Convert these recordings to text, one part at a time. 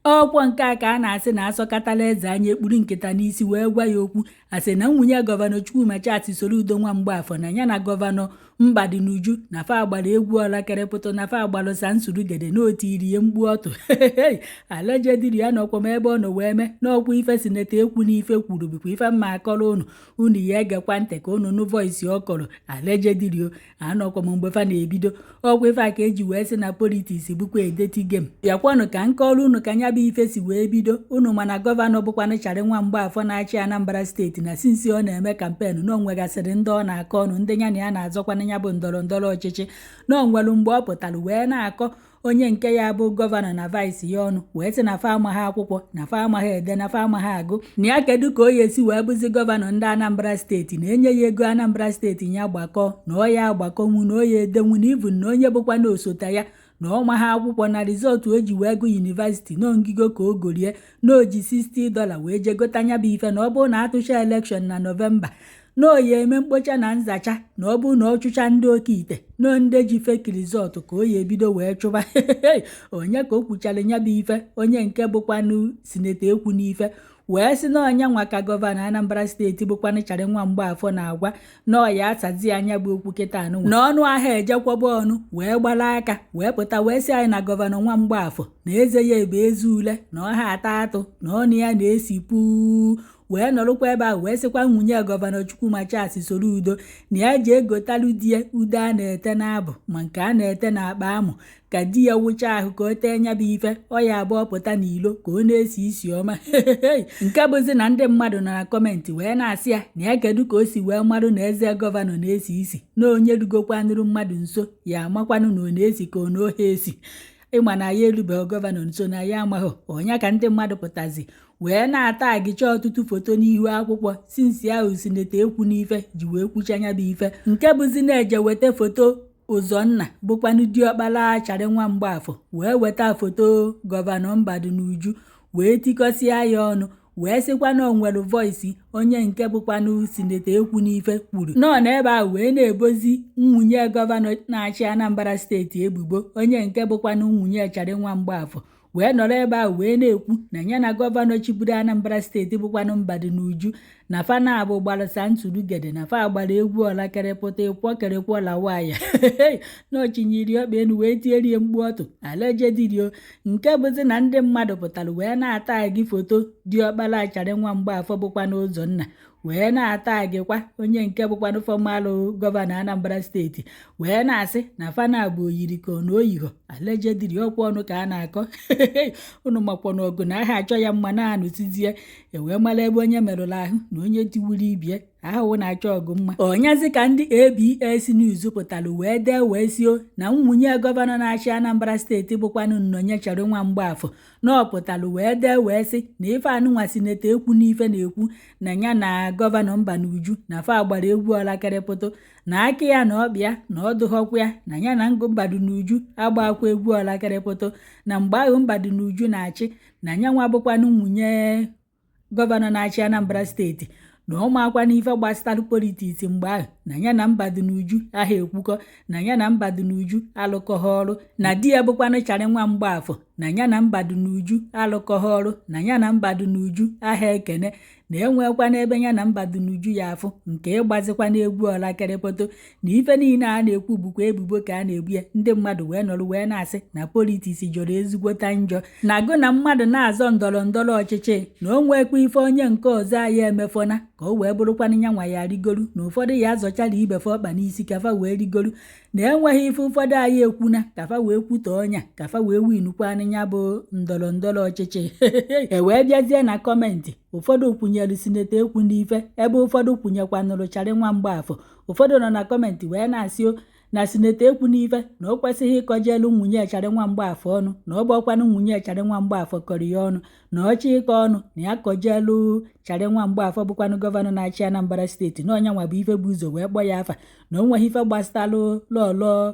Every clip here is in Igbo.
Ọkwọ nke a ka a na-asị na asọkatala eze anya ekpuru nkịta n'isi wee gwa ya okwu. Asị na nwunye Gọvanọ Chukwuma Charles Soludo nwa Mgbafọ na ya na Gọvanọ Mbadinuju na fa gbara egwu ọlakerepụtụ na fa agbalụsa nsurugede na otiri ya mkpu ọtụ. Allegedly, ya nọkwa m ebe ọ nọ wee mee n'ọkwa ife Senator Ekwunife kwuru bụkwa ife mma akọrọ unu. Unu ya egekwa ntị ka unu nụ voice ọ kọrọ. Allegedly o, anọkwa m mgbe fa na-ebido ọkwa ife a ka eji wee sị na politics bụkwa a dirty game. Bịakwanụ ka nkọrọ unu ka nya bụ ife si wee bido. Unu mana gọvanọ bụkwanụ Charlie nwa Mgbafọ na-achị Anambra Steeti na since ọ na-eme campaign na o nwegasịrị ndị ọ na-akọ ọnụ, ndị ya na ya na-azọkwana ya bụ ndọrọ ndọrọ ọchịchị, na o nwere mgbe ọ pụtara wee na-akọ onye nke ya bụ gọvanọ na vice ya ọnụ, wee sị na fa amaghị akwụkwọ, na fa amaghị ede, na fa amaghị agụ, na ya kedu ka o ya esi wee bụzi gọvanọ ndị Anambra Steeti, na-enye ya ego Anambra Steeti ya gbakọ na ọ ya agbakọnwu, na ọ ya edenwu, na even na onye bụkwa na osote ya na ọ maghị akwụkwọ, na result o ji wee gụ university na ngigo ka o gorie, na o ji $60 wee jee gota nya bụ ife, na ọ bụrụ na atụcha election na Nọvemba na o ya eme mkpocha na nzacha, na ọ bụrụ na ọ chụcha ndị oke ite na ndị ji fake result ka o ya ebido wee chụba onye. Ka o kwuchara ya bụ ife, onye nke bụkwanụ Senator Ekwunife wee sị na ọnya nwa ka gọvanọ Anambra Steeti bụkwanụ Charlie nwa Mgbafọ na-agwa na ọ ya asazi anya bụ okwu kịta anụnwa na ọnụ ahịa ejekwaba ọnụ wee gbara aka wee pụta wee sị anyị na gọvanọ nwa Mgbafọ na eze ya ebe eze ule na ọha ata atụ na ọnụ ya na-esi puu, wee nọrụkwa ebe ahụ wee sịkwa nwunye gọvanọ Chukwuma Charles Soludo na ya ji egotalụ di ya ude a na-ete n'abụ ma nke a na-ete n'akpa amụ, ka di ya wụcha ahụ ka o tee nya bụ ife ọ ya abụọ pụta n'ilo ka ọ na-esi isi ọma. Nke bụzi na ndị mmadụ nọ na comment wee na-asị ya na ya kedu ka o si wee marụ na eze gọvanọ na-esi isi, na onye rugokwanụrụ mmadụ nso ya amakwanụ na ọ na-esi ka ọ na ohe esi. Ịma na ya erubeghị gọvanọ nso na ya amaghị ọnya ka ndị mmadụ pụtazi wee na-ata agịcha ọtụtụ foto n'ihu akwụkwọ since ahụ Senator Ekwunife ji wee kwucha nya bụ ife. Nke bụzi na-eje weta foto Ụzọnna bụkwanụ diọkpara Charlie nwa Mgbafọ, wee weta foto gọvanọ Mbadinuju wee tikọsịa ya ọnụ, wee sịkwa na o nwere voice onye nke bụkwanụ Senator Ekwunife kwuru nọ n'ebe ahụ wee na-ebozi nwunye gọvanọ na-achị Anambra Steeti ebubo. Onye nke bụkwanụ nwunye Charlie nwa Mgbafọ wee nọrọ ebe ahụ wee na-ekwu na ya na gọvanọ chịburu Anambra Steeti bụkwanụ Mbadinuju na fa na-abụ gbalụsa ntụrụgede, na fa gbara egwu ọlakerepụta ịkwọkerekwọla waya na ochinyiri ọkpa enu wee tierie mkpu ọtụ. Allegedly o. Nke bụzi na ndị mmadụ pụtara wee na-ata gị foto diọkpara Charlie nwa Mgbafọ bụkwanụ Ụzọnna, wee na-ata gịkwa onye nke bụkwanụ former gọvanọ Anambra Steeti, wee na-asị na fana bụ oyiri ka ọ na oyiho. Allegedly, ọkwa ọnụ ka a na-akọ. Unu makwa na ọgụ na aha achọ ya mma na-anụsizie ewee mara ebe onye merụrụ ahụ na onye tiwuru ibie ahụhụ na-achọ ọgụ mma. Onyazi ka ndị ABS News pụtara wee dee wee sio na nwunye gọvanọ na-achị Anambra Steeti bụkwanụ Nnonye Charlie nwa Mgbafọ na ọ pụtara wee dee wee sị na ife anụnwa Senator Ekwunife na-ekwu na ya na gọvanọ Mbadinuju na fa gbara egwu ọlakerepụtụ na aka ya na ọkpịa na ọdụghọkwa ya, na ya na ngụ Mbadinuju agbakwa egwu ọlakerepụtụ, na mgbe ahụ Mbadinuju na-achị na ya nwa bụkwanụ nwunye gọvanọ na-achị Anambra Steeti na ụmụakwa n'ife gbasara politics mgbe ahụ, na ya na Mbadinuju aha ekwukọ, na ya na Mbadinuju alụkọghị ọrụ, na di ya bụkwanụ Charlie nwa Mgbafọ na ya na Mbadinuju alụkọghị ọrụ, na ya na Mbadinuju aha ekene, na enwekwa n'ebe ya na Mbadinuju ya afụ nke ịgbazikwa n'egwu ọlakerepụtụ, na ife niile a na-ekwu bụkwa ebubo ka a na-ebu ya. Ndị mmadụ wee nọrọ wee na-asị na politics jọrọ ezigbota njọ, na gụ na mmadụ na-azọ ndọrọ ndọrọ ọchịchị na o nwekwa ife onye nke ọzọ anyị emefọna ka o wee bụrụkwanụ ya nwa ya rigoru, na ụfọdụ ya azọchara ibefe ọkpa n'isi ka fa wee rigoru, na enweghị ife ụfọdụ anyị ekwuna ka fa wee kwutọ ọnya ka fa wee winukwanụ ya bụ ndọrọ ndọrọ ọchịchị. E wee bịazie na comment, ụfọdụ kwunyere Senator Ekwunife, ebe ụfọdụ kwunyekwanụrụ Charlie nwa Mgbafọ. Ụfọdụ nọ na comment wee na-asị o na Senator Ekwunife na o kwesịghị ịkọjelu nwunye Charlie nwa Mgbafọ ọnụ, na ọ bụkwanụ nwunye Charlie nwa Mgbafọ kọrọ ya ọnụ, na ọchị ịkọ ọnụ na ya kọjelu Charlie nwa Mgbafọ bụkwanụ gọvanọ na-achị Anambra Steeti, na ọnya nwa bụ ife bụ ụzọ wee kpọọ ya afa, na o nweghị ife gbasatalụ lọlọ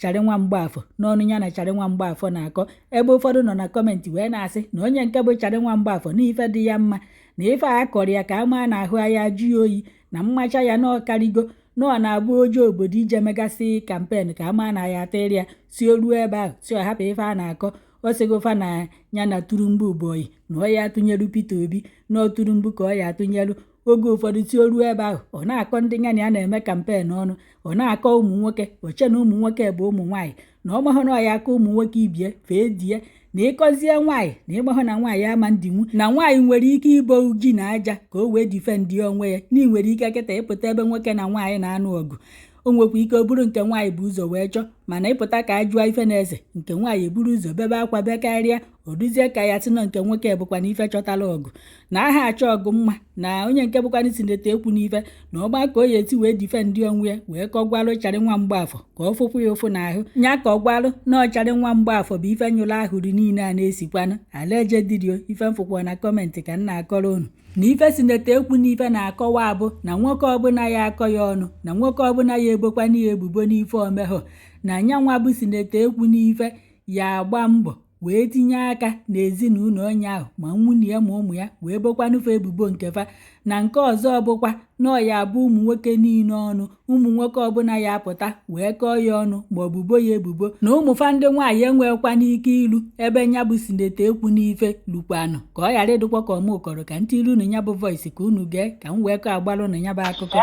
Charlie nwa Mgbafọ n'ọnụ ya na Charlie nwa Mgbafọ na-akọ. Ebe ụfọdụ nọ na comment wee na-asị na onye nke bụ Charlie nwa Mgbafọ na ife dị ya mma, na ife a kọrọ ya ka a maa na ahụ ya ajụ ya oyi, na mmacha ya na ọkarịgo, na ọ na-abụ oje obodo ije megasị campaign ka a maa na ya atịrị ya si o ruo ebe ahụ si ọ hapụ ife a na-akọ. Ọ sịgo fa na ya na Tinubu bụ oyi, na ọ ya atụnyelu Peter Obi, na ọ Tinubu ka ọ ya atụnyelu. Oge ụfọdụ si o ruo ebe ahụ, ọ na-akọ ndị ya na ya na-eme campaign ọnụ, ọ na-akọ ụmụ nwoke, oche na ụmụ nwoke bụ ụmụ nwaanyị, na ọ mahụ na ọ ya aka ụmụ nwoke ibie fee die, na ịkọzie nwaanyị na ịgbahụ na nwaanyị ama ndinwu, na nwaanyị nwere ike ibo ji na aja ka o wee defend onwe ya, na ị nwere ike kịta ịpụta ebe nwoke na nwaanyị na-anụ ọgụ, o nwekwa ike ọ bụrụ nke nwaanyị bụ ụzọ wee chọọ, mana ịpụta ka a jụọ ife na-eze, nke nwaanyị eburu ụzọ bebe akwa bekarịa, o duzie ka ya sị nọ nke nwoke bụkwa na ife chọtara ọgụ, na aha achọ ọgụ mma, na onye nke bụkwanụ Senator Ekwunife na ọgba ka o ya esi wee defend onwe ya, wee kọgwalụ Charị nwa Mgbafọ ka ọ fụkwa ya ụfụ n'ahụ nya, ka ọ gwalụ na ọcharị nwa Mgbafọ bụ ife nyụrụ ahụrụ niile a na-esikwanụ alaeje dirio. Ife mfụkwa na comment ka m na-akọrọ unu na ife Senator Ekwunife na-akọwa abụ na nwoke ọbụla ya akọ ya ọnụ, na nwoke ọbụla ya ebokwana ya ebubo n'ife omehọ, na nyanwa bụ Senator Ekwunife ya agba mbọ wee tinye aka n'ezinụlọ onye ahụ, ma nwunye ya ma ụmụ ya, wee bokwanụfe ebubo nke fa. Na nke ọzọ bụkwa na ọ ya abụ ụmụ nwoke niile ọnụ, ụmụ nwoke ọbụla ya apụta wee kọọ ya ọnụ ma ọ bụ bo ya ebubo, na ụmụ fa ndị nwaanyị enwekwana ike ilu ebe nya bụ Senator Ekwunife lukwanụ, ka ọ ghara ịdịkwa ka ọmụ kọrọ ka ntị ilu unu ya bụ voice ka unu gee, ka m wee kọọ agbalụ na ya bụ akụkọ.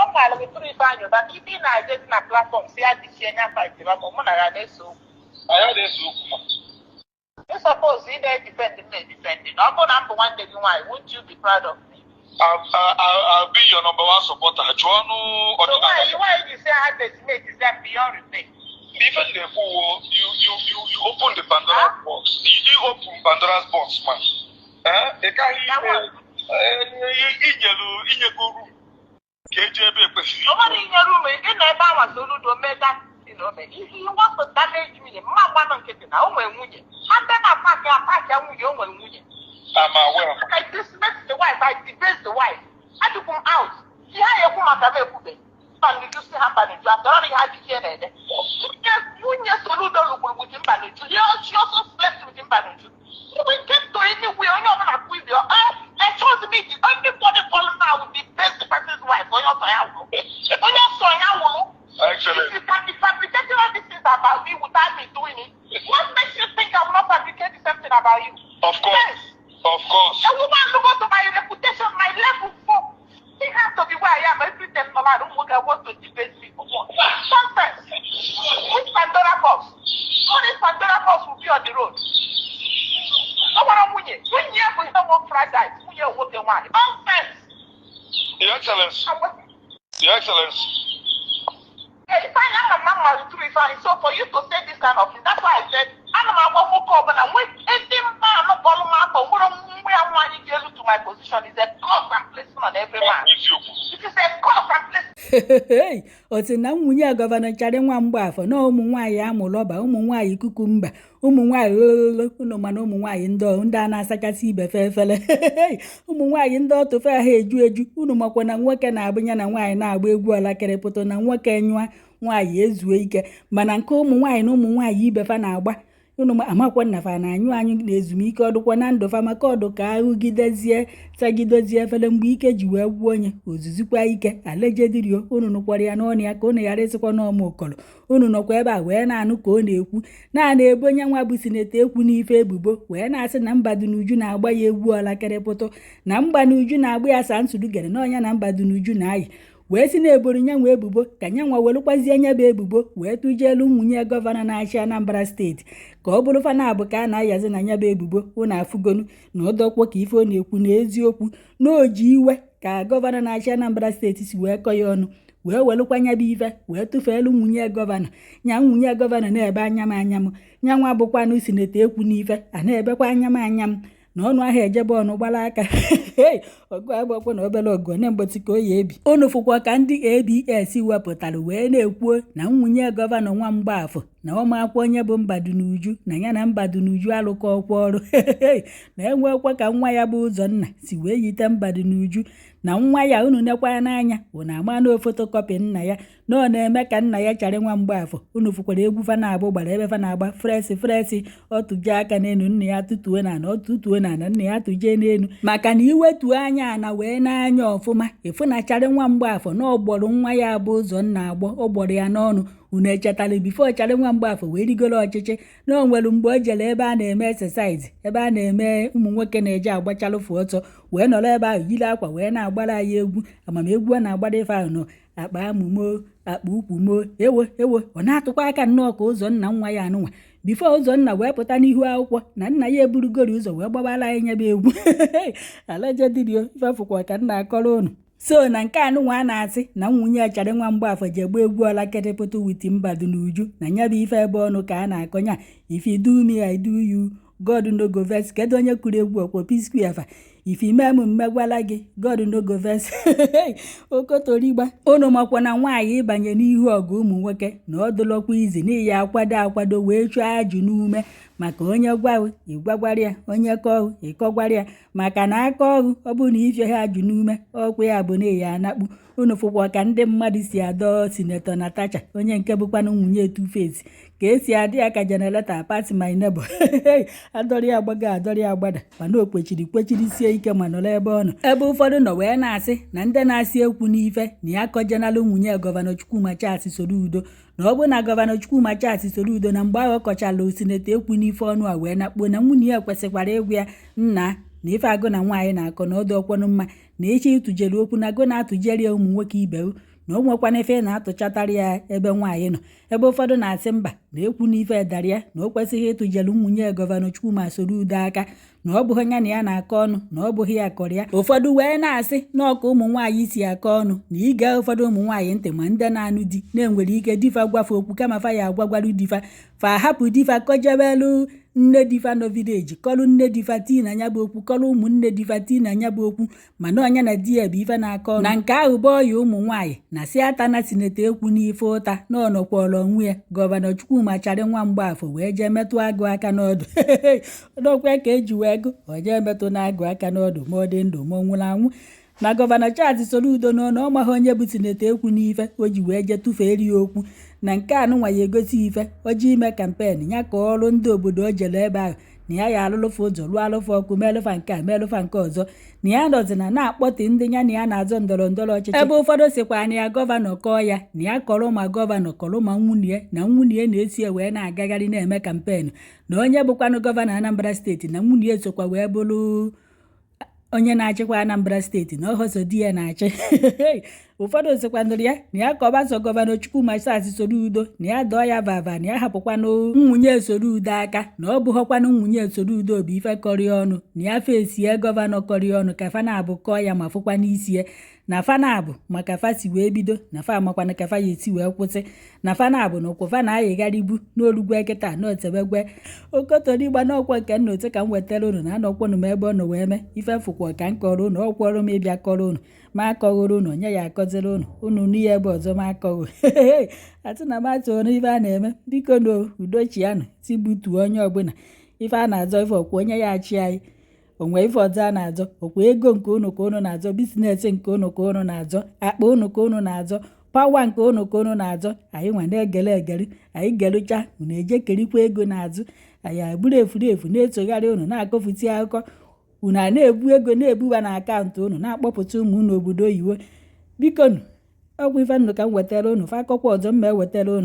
Ọ maara gị tụrụ Ifeanyị Ụba ka ibe ị na-ejezi na platform si ya dịchie nya fight ba, ma mụ na ya na-ese okwu. Anyị na-ese okwu ma. Ị suppose ị na-edefend, na-edefend na ọ bụrụ na m bụ nwanne gị nwaanyị, won't you be proud of me? I'll be your number one supporter. Jụọ ọnụ So ọdịnala. Why you say ha decimate them beyond repair? Ife m na-ekwu wo, you open the Pandora's box. You open Pandora's box, man. Eh? Ị gaghị Na what? Inyelu inyego room ka eji ebe ekwesịrị. Ọ bụrụ inye room ị nọ ebe ahụ, Soludo mee that thing o mee. If you want to damage me, mma gbanụ nkịtị na o nwere nwunye. Ha ndị na-attack attack ya nwunye, o nwere nwunye. I'm aware. I dismiss the wife, I debase the wife. Adịkwu m out. Ihe a ekwu maka m ekwube. Mbanuju si ha Mbanuju atọrọ ihe adịghị na-ede. Nwunye Soludo lụkwuru with Mbanuju. She also slept with Mbanuju. We get to anywhere, onye ọbụla kwụ ibe I chose me, anybody calling now will debase the person's wife. Onye ọsọ ya wụrụ. Onye ọsọ ya wụrụ. Excellent. If you can be fabricating all these things about me without me doing it, what makes you think I will not fabricate the same thing about you? Of course. Yes. Of course. A woman look up to my reputation, my level for. It has to be where I am. Every $10 don't work. I want to debate me for what? Sometimes. Which Pandora box? All this Pandora box will be on the road. Ọ gwara nwunye, nwunye bụ ihe nwe fragile, nwunye nwoke nwaanyị. Nonsense. Your Excellency. Your Excellency. Ifeanyị, ama m na mma tụrụ Ifeanyị, so for you to say this kind of thing, that's why I said, ana m agwa nwoke ọbụla nwe ndị mba anụ kpọrọ m afọ nwere nwa ya nwaanyị ji elu to my position is a curse I'm placing on every man. Eziokwu. It is a curse I'm placing. Ọ sị na nwunye Governor Charị nwa Mgbafọ na ụmụ nwaanyị amụlọba, ụmụ nwaanyị kukumba, ụmụ nwaanyị ololo unu, mana ụmụ nwaanyị ndị a na-asachasị ibe fe efere, ụmụ nwaanyị ndị ọtụfe ha eju eju. Unu makwa na nwoke na-abụ ya na nwaanyị na-agba egwu ọlakịrịpụtụ na nwoke nyụa, nwaanyị ezuo ike, mana nke ụmụ nwaanyị na ụmụ nwaanyị ibe fa na-agba, unu amakwa nna fa na-anyụ anyụ na ezumike ọdụkwa na ndụ fa, maka ọdụ ka ahụgidezie sagidozie efere mgbe ike ji wee gwuo onye ozuzikwa ike alejedirio. Unu nụkwara ya n'ọnụ ya, ka unu ghara ịsịkwa n'ọma ụkọrọ. Unu nọkwa ebe a wee na-anụ ka ọ na-ekwu na ebo onye nwa bụ Senator Ekwunife ebubo, wee na-asị na Mbadunuju na-agba ya egwu ọlakịrịpụtụ, na Mbanuju na-agba ya sa nsudugere na ọnya na Mbadunuju na-ayị, wee si na eboro nyanwa ebubo ka nyanwa welụkwazie nya bụ ebubo wee tụjelu nwunye Governor na-achị Anambra Steeti, ka ọ bụrụ fana abụ ka a na-ayazi na nya bụ ebubo. Unu afụgonu na ọdọkwo ka ife ọ na-ekwu na eziokwu, na o ji iwe ka Governor na-achị Anambra Steeti si wee kọ ya ọnụ, wee welụkwa nya bụ ife wee tụfeelu nwunye Governor nya. Nwunye Governor na-ebe anya m anya m, nyanwa bụkwanụ Senator Ekwunife a na-ebekwa anya m anya m, na ọnụ ahụ ejebe ọnụ gbara aka ọgụ agbakwa na obere ọgụ one mgbọtị ka o ya ebi. Unu fụkwa ka ndị ABS wepụtara wee na-ekwuo na nwunye Governor nwa Mgbafọ na ọmakwa onye bụ Mbadunuju, na ya na Mbadunuju alụkọ ọkwa ọrụ, na enwekwa ka nwa ya bụ Ụzọnna si wee yite Mbadunuju, na nwa ya unu nekwa n'anya, unu ama na photocopy nna ya, na ọ na-eme ka nna ya Charị nwa Mgbafọ. Unu fụkwara egwu fa na-abụ gbara ebe fa na-agba fresh fresh, ọ tụjee aka n'elu, nna ya tụtuo n'ala, ọ tụtuo n'ala, nna ya tụjee n'elu, maka na iwetuo anya ana wee n'anya ọfụma, ịfụ na Charị nwa Mgbafọ na ọ gbọrọ nwa ya bụ Ụzọnna agbọ, ọ gbọrọ ya n'ọnụ. Unu Unu echetara before Charlie nwa Mgbafọ wee rigoro ọchịchị, na o nwere mgbe o jere ebe a na-eme exercise, ebe a na-eme ụmụ nwoke na-eje agbachalụfụ ọtọ, wee nọrọ ebe ahụ yiri akwa wee na-agbara anyị egwu amamegwu ọ na-agbara ife ahụ nọ akpa amụmo akpa ukwu mo ewo ewo. Ọ na-atụkwa aka nnọọ ka ụzọ nna nwa ya anụnwa before Ụzọnna wee pụta n'ihu akwụkwọ na nna ya eburugori ụzọ wee gbabara anyị nyebe egwu alejedirio. Ifefụkwa ka nna akọrọ unu. So na nke anụnwa a na-asị na nwunye Charlie nwa Mgbafọ ji egba egwu ọlakịrịpụtụ with Mbadinuju na nya bụ ife ebe ọnụ ka a na-akọnya. "If you do me, I do you, God no go vex." Kedu onye kụrụ egwu ọkwọ P-Square fa? "If ime m mmegwala gị, God no go vex." Okotorigba unu makwa na nwaanyị ịbanye n'ihu ọgụ ụmụ nwoke na ọ dụlọkwa izi n'ihi akwado akwado wee chụọ ajụ n'ume, maka onye gwaụ ịgwagwara ya, onye kọụ ịkọgwara ya, maka na aka ọrụ ọ bụrụ na ifie ha ajụ n'ume ọkwa ya bụ na ya anakpu. Unu fụkwa ka ndị mmadụ si adọ Senator Natacha, onye nke bụkwanụ nwunye Two-Face, ka esi adị ya ka generator pass my neighbor. Adọrọ ya agbago, adọrọ ya agbada, mana o kwechiri kwechiri sie ike ma nọrọ ebe ọ nọ. Ebe ụfọdụ nọ wee na-asị na ndị na-asị ekwu n'ife na ya kọjenalụ nwunye Governor Chukwuma Charles Soludo, na ọ bụ na Governor Chukwuma Charles Soludo na mgbe ahụ ọ kọchalụ Senator ekwu n'ife ọnụ a wee nakpuo, na nwunye ya kwesịkwara ịgwa ya nna na ife agụ na nwaanyị na-akọ na ọdụ ọkwanụ mma na echi ịtụjere okwu na agụ na-atụjere ya ụmụ nwoke ibe, na o nwekwana ife na-atụchatara ya ebe nwaanyị nọ. Ebe ụfọdụ na-asị mba, na ekwu n'ife dara ya, na o kwesịghị ịtụjere nwunye Governor Chukwuma Soludo aka, na ọ bụghị ya na ya na-akọ ọnụ, na ọ bụghị ya kọrọ ya. Ụfọdụ wee na-asị na ọka ụmụ nwaanyị si akọ ọnụ na ige ụfọdụ ụmụ nwaanyị ntị, ma ndị na-anụ di na-enwere ike difa gwafe okwu kama fa ya agwagwaru difa, fa hapụ difa kọjebelu nne difa nọ village, kọrọ nne difa tii na ya bụ okwu, kọrọ ụmụnne difa tii na ya bụ okwu, mana ọnya na di ya bụ ife na-akọ ọnụ. Na nke ahụ bụ ọya ụmụ nwaanyị na si ata na Senator ekwu n'ife ụta na ọ nọkwara onwe ya. Governor Chukwuma Charlie nwa Mgbafọ wee jee metụ agụ aka n'ọdụ n'ọkwa ka eji wee gụ onye metụ na agụ aka n'ọdụ, ma ọ dị ndụ ma ọ nwụrụ anwụ. Na Governor Charles Soludo nọ na ọ maghị onye bụ Senator ekwu n'ife o ji wee jee tụfeeri ya okwu. Na nke anụnwa ya egosi ife o ji ime campaign ya ka ọrụ ndị obodo o jere ebe ahụ na ya ya alụlụfa ụzọ, lụọ alụfa ọkụ, melụfa nke a, melụfa nke ọzọ, na ya nọzi na na-akpọtị ndị ya na ya na-azọ ndọrọ ndọrọ ọchịchị. Ebe ụfọdụ sịkwa na ya governor kọọ ya, na ya kọrọ ma governor kọrọ ma nwunye, na nwunye na-esi wee na-agagharị na-eme campaign, na onye bụkwanụ governor Anambra State, na nwunye sokwa wee bụrụ onye na-achịkwa Anambra State, na ọhọsọ di ya na-achị. Ụfọdụ sịkwanụrụ ya na ya kọba sọ Governor Chukwuma Charles Soludo, na ya dọọ ya vava, na ya hapụkwanụ nwunye Soludo aka, na ọ bụghọkwanụ nwunye Soludo bụ ife kọrị ọnụ, na ya fesie governor kọrị ọnụ ka fa na-abụ kọọ ya ma fụkwa n'isi ya, na fa na-abụ maka fa si wee bido, na fa amakwana ka fa ya esi wee kwụsị, na fa na-abụ na ụkwụ fa na-ayịgharịbu n'olugwe kịta na otebegwe okotorigba n'ọkwa nke nna otu ka m wetara unu na anọkwọnụ m ebe ọ nọ wee mee ife fụkwa ka m kọrọ unu. Ọkwọrọ m ịbịa kọrọ unu ma akọghoro unu, onye ya akọziri unu unu nụ ya ebe ọzọ ma akọghọ atụ na m atụ n'ife a na-eme. Biko na udochianụ tibutuo onye ọbụla ife a na-azọ ife ọkwa onye ya achị anyị onwe ife ọzọ a na-azọ ọkwa ego nke unu ka unu na-azọ, business nke unu ka unu na-azọ, akpa unu ka unu na-azọ, power nke unu ka unu na-azọ. Anyị nwa na-egele egere, anyị gelucha unu eje kerikwa ego n'azụ anyị, abụrụ efuru efu na-esogharị unu, na-akọfuti akụkọ unu, a na-ebu ego na-ebuba na account unu, na-akpọpụta ụmụ unu obodo oyibo. Bikonu, ọgwụ ife nnụ ka m wetara unu fa akọkwa ọzọ m ma ewetara unu.